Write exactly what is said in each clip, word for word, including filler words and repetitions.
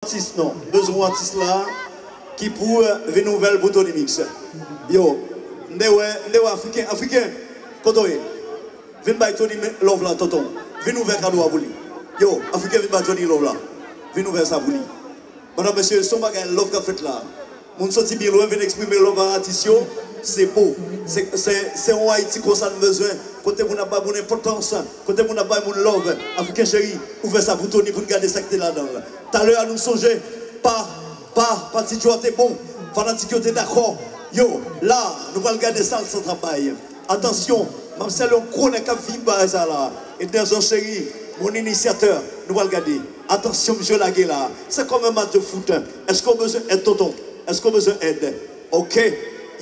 Atis non, m bezwen yon atis la ki pou eh, vin ouvè l pou Tony Mix. Yo, m te wè, m te wè Afriken, Afriken, kote w ye? Vin bay Tony love la, tonton. Vin ouvè kado a pou li. Yo, Afriken, vin bay Tony love la. Vin ouvè sa pou li. Madanm, mesye, se yon bagay love k ap fèt la. Moun soti byen lwen vin eksprime love a atis yo. Se bo. Se, se, se yon Ayiti konsa n bezwen. Kote moun ap bay moun enpòtans. Kote moun ap bay moun love. Afriken cheri, ouvè sa pou Tony pou n gade sa k te ladan l. Talè a nou sonje, pa, pa, pa ti Djo a te bon. Fanatik yo te dakò. Yo, la, nou pral gade sa l sa t ap bay. Atansyon, m ap salye yon gwo nèg k ap viv bagay sa la. Edner Jean Chéry, mon initiateur, nou pral gade. Atansyon, misye lage la. Se kòm yon match de foot. Èske w bezwen èd, tonton? Èske w bezwen èd? Ok.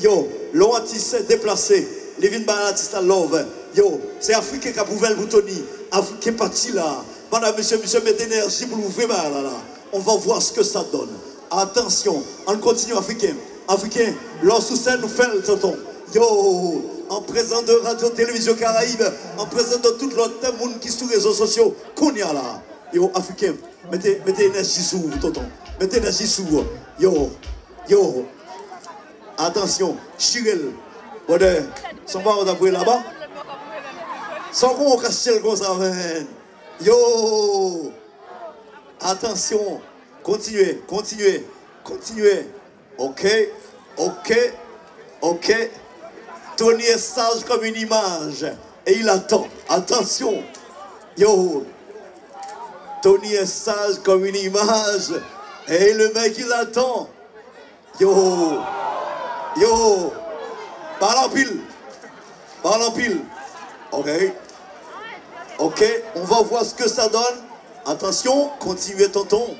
Yo, lè yon atis deplase, li vin bay atis la love. Yo, se Afriken k ap ouvè l pou Tony. Afriken pati la. Madanm, mesye, misye mete enèji pou l ouvri bagay la la. On va voir ce que ça donne. Atansyon, ann kontinye Afriken. Afriken, lè w sou sèn, nou fè l, tonton. Yo, an prezans de Radio Télévision Caraïbe, an prezans de tout lòt moun ki sou rezo sosyo, kounye a la. Yo, Afriken, mete, mete enèji sou ou, tonton. Mete enèji sou ou. Yo, yo. Atansyon, chire l. Brother, se yon bagay w t ap voye laba? Sa w konn w ka chire l konsa, man? Yo! Atansyon! Kontinye, kontinye, kontinye. Ok, ok, ok. Tony est sage comme une image et il attend. Atansyon! Yo! Tony est sage comme une image et le mec il attend. Yo! Yo! Pale anpil! Pale anpil! Ok. Ok, on va voir ce que ça donne. Atansyon, kontinye tonton.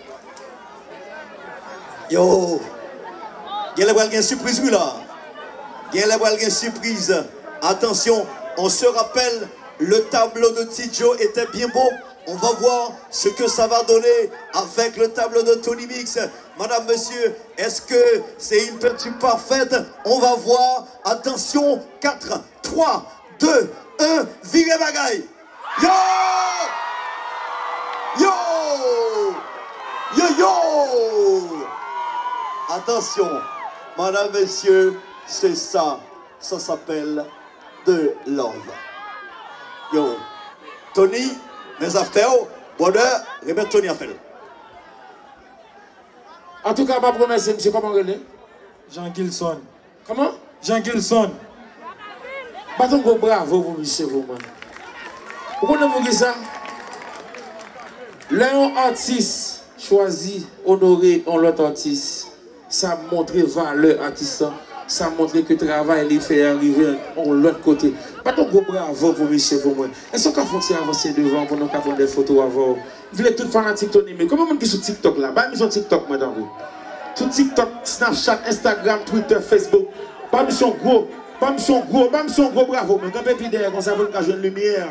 Yo! Genlè pral gen sipriz wi la. Genlè pral gen sipriz. Atansyon, on se rappelle, le tableau de Ti Djo était bien beau. On va voir ce que ça va donner avec le tableau de Tony Mix. Madame, monsieur, est-ce que c'est une peinture parfaite? On va voir. Attention, quatre, trois, deux, un, virez bagay. Yo! Yo! Yo, yo! Attention, madame, messieurs, c'est ça. Ça s'appelle de love. Yo, Tony, men zafè w, brother, remèt Tony afè l. Antouka, m ap remèsye misye, kòman w rele? Jean Gilson. Kòman? Jean Gilson. Bat yon gwo bravo pou misye pou mwen. Ou konnen poukisa? Lè yon atis chwazi onore yon lòt atis, sa montre valè atis lan. Sa montre ke travay li fè a rive yon lòt kote. Bat yon gwo bravo pou misye pou mwen. Èske w ka fè yon ti avanse devan pou nou ka pran de foto avè w? M vle tout fanatik Tony Mix. Konbyen moun ki sou TikTok la? Bay misye yon TikTok mwen tanpri. Sou TikTok, Snapchat, Instagram, Twitter, Facebook. Bay misye yon gwo, bay misye yon gwo, bay misye yon gwo bravo mwen. Kanpe pi dèyè konsa pou n ka jwenn limyè.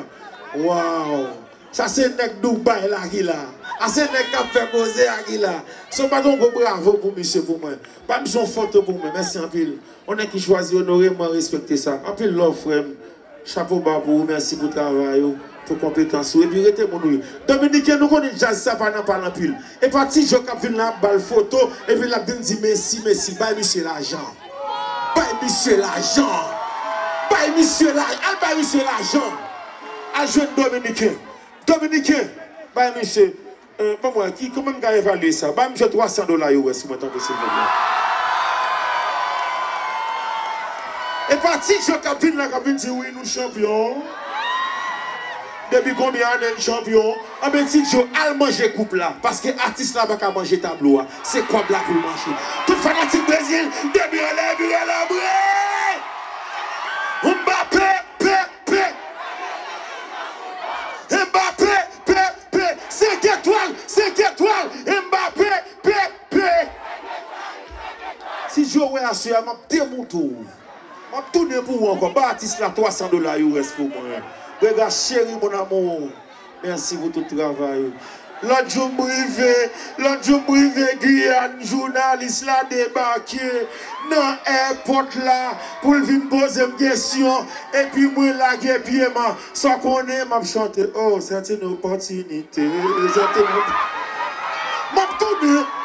Waw. Sa se nèg Dubai la ki la. A se nèg k ap fè koze a ki la. So bat yon gwo bravo pou misye pou mwen. Bay misye yon foto pou mwen. Mèsi anpil. Yon nèg ki chwazi onore mwen, respekte sa. Anpil love frè m. Chapo ba pou ou, mèsi pou travay ou, pou konpetans ou, epi rete moun ou ye. Dominiken, nou konnen djaz sa pa nan pale anpil. E pa Ti Djo k ap vin la ap ba l foto, epi l ap vin di mesi, mesi, bay misye lajan. Bay misye lajan. Bay misye lajan. Al bay misye lajan. Al jwenn Dominiken. Dominiken, bay misye, eh, ban mwen, ki, kòman m ka evalye sa? Bay misye twa san dola U S pou mwen tanpri, silvouplè. E pa Ti Djo k ap vin la, k ap vin di, wi, nou chanpyon. Depi konbyen ane n chanpyon? Anben, Ti Djo, al manje koup la, paske atis la pa ka manje tablo a. Se kòb la pou l manje. Tout fanatik Brezil, depi anlè, vire lanbre! Mbappé, pe, pe! Mbappé, pe, pe! Senk etwal, senk etwal! Mbappé, pe, pe! Si Djo wè aswè a, m ap demoute w. M ap tounen pou ou ankò. Ba atis la twa san dola U S pou mwen. Brega cheri, mon amour. Mèsi pou tout travay ou. Lòt jou m rive, lòt jou m rive Giyàn, jounalis la debake nan èpòt la pou l vin poze m kesyon, epi mwen lage pye m, sa w konnen m ap chante, oh, c'est une opportunité, c'est une op-, m ap tounen.